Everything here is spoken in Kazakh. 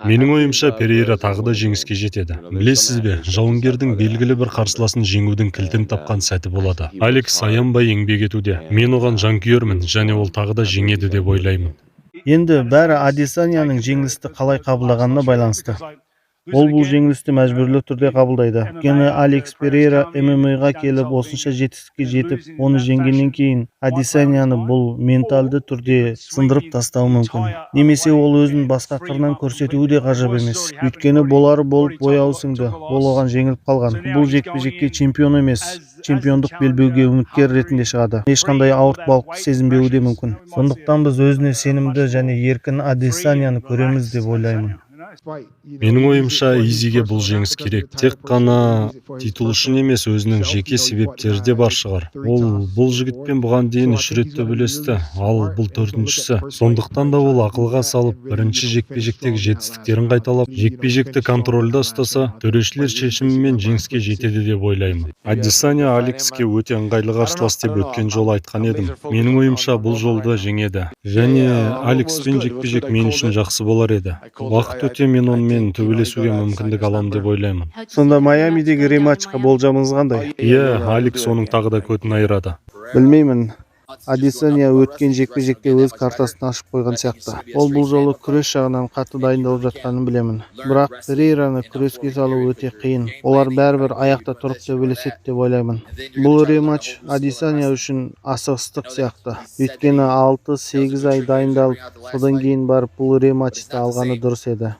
Менің ойымша, Перейра тағы да жеңіске жетеді. Білесіз бе, жауынгердің белгілі бір қарсыласын жеңудің кілтін тапқан сәті болады. Алекс аянбай еңбек етуде. Мен оған жанкүйермін және ол тағы да жеңеді деп ойлаймын. Енді бәрі Адесанияның жеңілісті қалай қабылдағанына байланысты. Ол бұл жеңілісті мәжбүрлі түрде қабылдайды, өйткені Алекс Перейра ММА-ға келіп, осынша жетістікке жетіп, оны жеңгеннен кейін Адесанияны бұл менталды түрде сындырып тастауы мүмкін немесе ол өзін басқа қырынан көрсетуі де ғажап емес, өйткені болары болып бояуы сіңді, ол оған жеңіліп қалған. Бұл жекпе-жекке чемпион емес, чемпиондық белбеуге үміткер ретінде шығады. Ешқандай ауыртпалықты сезінбеуі де мүмкін. Сондықтан біз өзіне сенімді және еркін Адесанияны көреміз деп ойлаймын. Менің ойымша, Изиге бұл жеңіс керек. Тек қана титул үшін емес, өзінің жеке себептері де бар шығар. Ол бұл жігітпен бұған дейін үш рет төбелесті, ал бұл төртіншісі. Сондықтан да ол ақылға салып, бірінші жекпе-жектегі жетістіктерін қайталап, жекпе-жекті контрольда ұстаса, төрешілер шешімімен жеңіске жетеді деп ойлаймын. Адесанья Алекске өте ыңғайлы қарсылас деп өткен жолы айтқан едім. Менің ойымша, бұл жолы да жеңеді. Және Алекспен жекпе-жек мен үшін жақсы болар еді. Уақыт өте мен онымен төбелесуге мүмкіндік аламын деп ойлаймын. Сонда Майамидегі рематчқа болжамыңыз қандай? Иә, Алекс оның тағы да көтін айырады. Білмеймін. Адесанья өткен жекпе-жекте өз картасын ашып қойған сияқты. Ол бұл жолы күрес жағынан қатты дайындалып жатқанын білемін, бірақ Перейраны күреске салу өте қиын. Олар бәрібір аяқта тұрып төбелеседі деп ойлаймын. Бұл рематч Адесанья үшін асығыстық сияқты, өйткені 6-8 ай дайындалып, содан кейін барып бұл рематчты алғаны дұрыс еді.